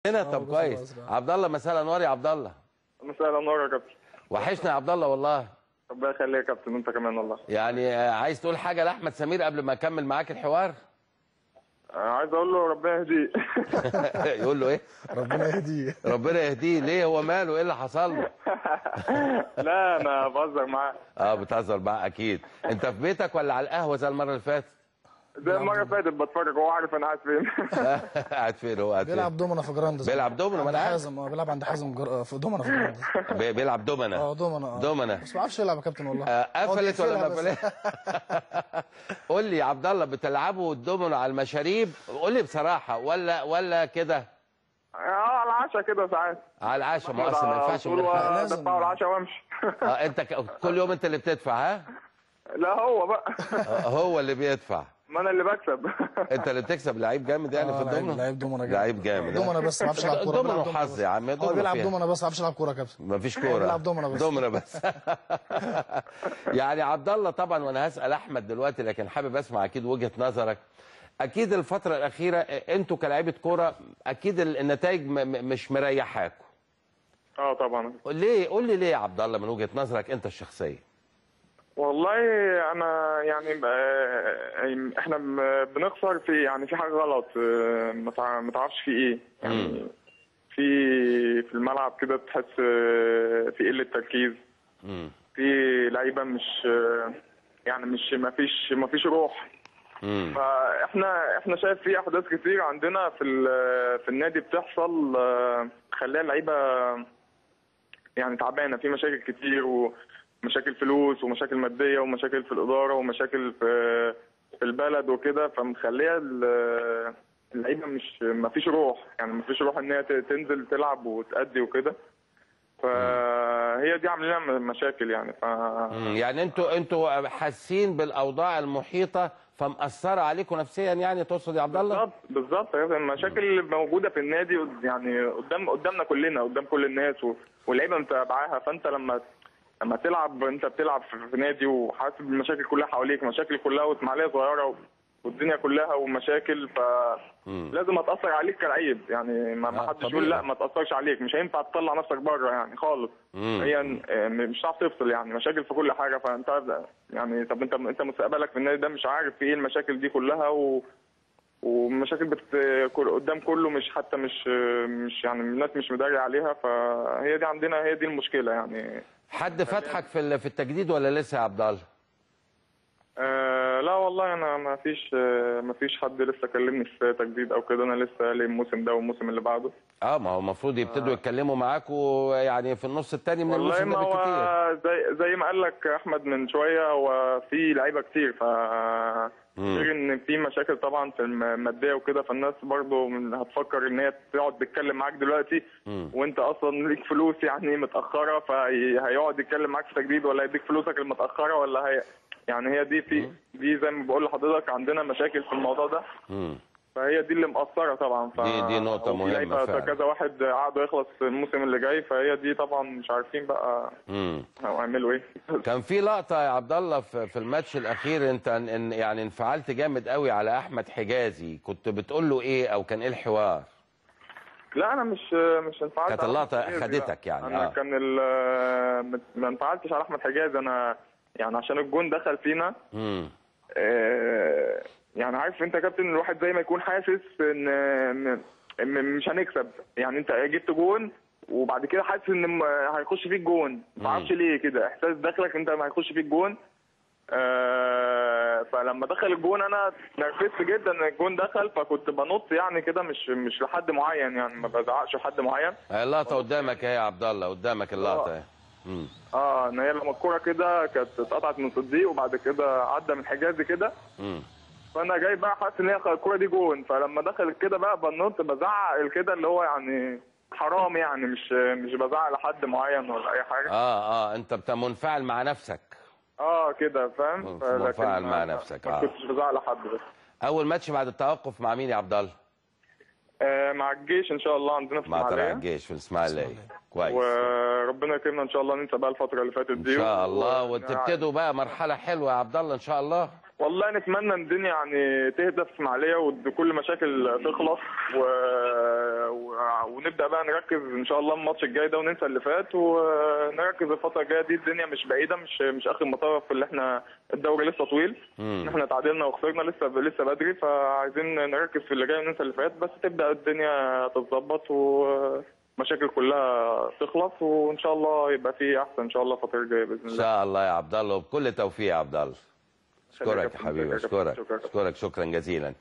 هنا. طب كويس. عبد الله مساء الانوار يا عبد الله. مساء الانوار يا كابتن. وحشنا يا عبد الله والله. ربنا يخليك يا كابتن، انت كمان والله. يعني عايز تقول حاجة لاحمد سمير قبل ما اكمل معاك الحوار؟ عايز اقول له ربنا يهديه. يقول له ايه؟ ربنا يهديه. ربنا يهديه ليه؟ هو ماله؟ ايه اللي حصل له؟ لا انا بهزر معاه. اه بتهزر معاه اكيد. انت في بيتك ولا على القهوة زي المرة اللي فاتت؟ زي المرة اللي فاتت بتفرج، هو عارف انا قاعد فين. قاعد فين هو؟ قاعد فين؟ بيلعب دومنا في جراندز. بيلعب دومنا؟ ما انا حازم. بيلعب عند حازم في دومنا في جراندز. بيلعب دومنا. اه دومنا. دومنا بس ما بيعرفش يلعب يا كابتن والله. قفلت ولا ما قفلت؟ قول لي يا عبد الله، بتلعبوا الدومنا على المشاريب؟ قول لي بصراحة، ولا كده؟ اه على العشاء كده ساعات. على العشاء، ما اصل ما ينفعش من غير حاجة. لازم ادفعوا العشاء وامشي. اه انت كل يوم انت اللي بتدفع؟ ها؟ لا هو بقى. هو اللي بيدفع. ما انا اللي بكسب. انت اللي بتكسب. لعيب جامد يعني في الدومنه. لعيب دومنه جامد. لعيب جامد. دومنه بس ما بيعرفش يلعب كورة. دومنه وحظ يا عم. هو بيلعب دومنه بس ما بيعرفش يلعب كورة يا كابتن. ما فيش كورة. بيلعب دومنه بس. دومنه بس. يعني عبد الله طبعا، وانا هسال احمد دلوقتي لكن حابب اسمع اكيد وجهه نظرك. اكيد الفترة الاخيرة انتوا كلاعيبه كورة اكيد النتائج مش مريحاكم. اه طبعا. ليه؟ قول لي ليه يا عبد الله من وجهه نظرك انت الشخصية؟ والله انا يعني احنا بنخسر في يعني في حاجة غلط، ما تعرفش في ايه يعني. في الملعب كده تحس في قلة تركيز، في لعيبة مش يعني مش ما فيش روح. فاحنا شايف في احداث كتير عندنا في النادي بتحصل تخليها اللعيبة يعني تعبانة، في مشاكل كتير ومشاكل فلوس ومشاكل مادية ومشاكل في الادارة ومشاكل في البلد وكده، فمخليها اللعيبة مش ما فيش روح، يعني ما فيش روح ان هي تنزل تلعب وتأدي وكده. فهي دي عامله لنا مشاكل يعني. يعني انتوا حاسين بالاوضاع المحيطة فمأثره عليكم نفسيا يعني، تقصد يا عبد الله؟ بالظبط بالظبط. المشاكل اللي موجودة في النادي يعني قدامنا كلنا، قدام كل الناس واللعيبة متابعاها. فانت لما تلعب، انت بتلعب في نادي وحاسس بالمشاكل كلها حواليك، مشاكل كلها واسماعيليه صغيرة والدنيا كلها ومشاكل، فلازم هتاثر عليك كلعيب يعني. ما حدش يقول لا ما تاثرش عليك، مش هينفع تطلع نفسك بره يعني خالص. هي مش هتعرف تفصل يعني، مشاكل في كل حاجة. فانت يعني طب انت مستقبلك في النادي ده مش عارف في ايه المشاكل دي كلها ومشاكل قدام كله، مش حتى مش يعني الناس مش مداري عليها. فهي دي عندنا، هي دي المشكلة يعني. حد فتحك في التجديد ولا لسه يا عبد الله؟ لا والله انا ما فيش حد لسه كلمني في تجديد او كده. انا لسه لي الموسم ده والموسم اللي بعده. اه ما هو المفروض يبتدوا يتكلموا معاكوا يعني في النص الثاني من الموسم ده بالكتير. زي ما قال لك احمد من شوية، هو في لعيبة كتير، ف غير ان في مشاكل طبعا في المادية وكده، فالناس برضو هتفكر ان هي تقعد تتكلم معاك دلوقتي وانت اصلا ليك فلوس يعني متاخرة، فهيقعد يتكلم معاك في تجديد ولا يديك فلوسك المتاخرة ولا هي يعني. هي دي في دي زي ما بقول لحضرتك عندنا مشاكل في الموضوع ده. فهي دي اللي مقصرة طبعا. دي نقطة مهمة فعلا. كذا واحد عقده يخلص الموسم اللي جاي، فهي دي طبعا مش عارفين بقى هيعملوا ايه. كان في لقطة يا عبد الله في الماتش الاخير، انت يعني انفعلت جامد قوي على احمد حجازي، كنت بتقول له ايه او كان ايه الحوار؟ لا انا مش انفعلت. كانت اللقطة خدتك يعني. انا كان ما انفعلتش على احمد حجازي انا يعني، عشان الجون دخل فينا. يعني عارف انت يا كابتن، الواحد زي ما يكون حاسس ان مش هنكسب يعني. انت جبت جون وبعد كده حاسس ان هيخش فيك جون، ما اعرفش ليه كده احساس داخلك انت ما هيخش فيك جون. فلما دخل الجون انا اتنرفزت جدا ان الجون دخل، فكنت بنط يعني كده، مش لحد معين يعني، ما بزعقش لحد معين. اللقطة قدامك اهي يا عبد الله، قدامك اللقطة اهي. ان هي لما الكورة كده كانت اتقطعت من صديق وبعد كده عدى من حجازي كده. فانا جاي بقى حاسس ان هي الكورة دي جون، فلما دخلت كده بقى بنط بزعق كده، اللي هو يعني حرام يعني، مش بزعق لحد معين ولا اي حاجة. انت منفعل مع نفسك. كده فاهم، منفعل مع نفسك. ما كنتش بزعق لحد. بس اول ماتش بعد التوقف مع مين يا عبد الله؟ مع الجيش ان شاء الله، عندنا في مع طلائع الجيش في الاسماعيلية. كويس، وربنا يكرمنا ان شاء الله، ننسى بقى الفترة اللي فاتت دي ان شاء الله، وتبتدوا بقى مرحلة حلوة يا عبد الله ان شاء الله. والله نتمنى ان الدنيا يعني تهدى في اسماعيليه وكل مشاكل تخلص ونبدا بقى نركز ان شاء الله الماتش الجاي ده وننسى اللي فات، ونركز الفترة الجاية دي. الدنيا مش بعيدة، مش اخر مطاف، اللي احنا الدوري لسه طويل، احنا تعادلنا وخسرنا لسه بدري، فعايزين نركز في اللي جاي وننسى اللي فات، بس تبدا الدنيا تتظبط ومشاكل كلها تخلص، وان شاء الله يبقى في احسن ان شاء الله الفترة الجاية باذن الله. ان شاء الله يا عبد الله، وبكل توفيق يا عبد الله. اشكرك يا حبيبي، اشكرك اشكرك شكرا جزيلا.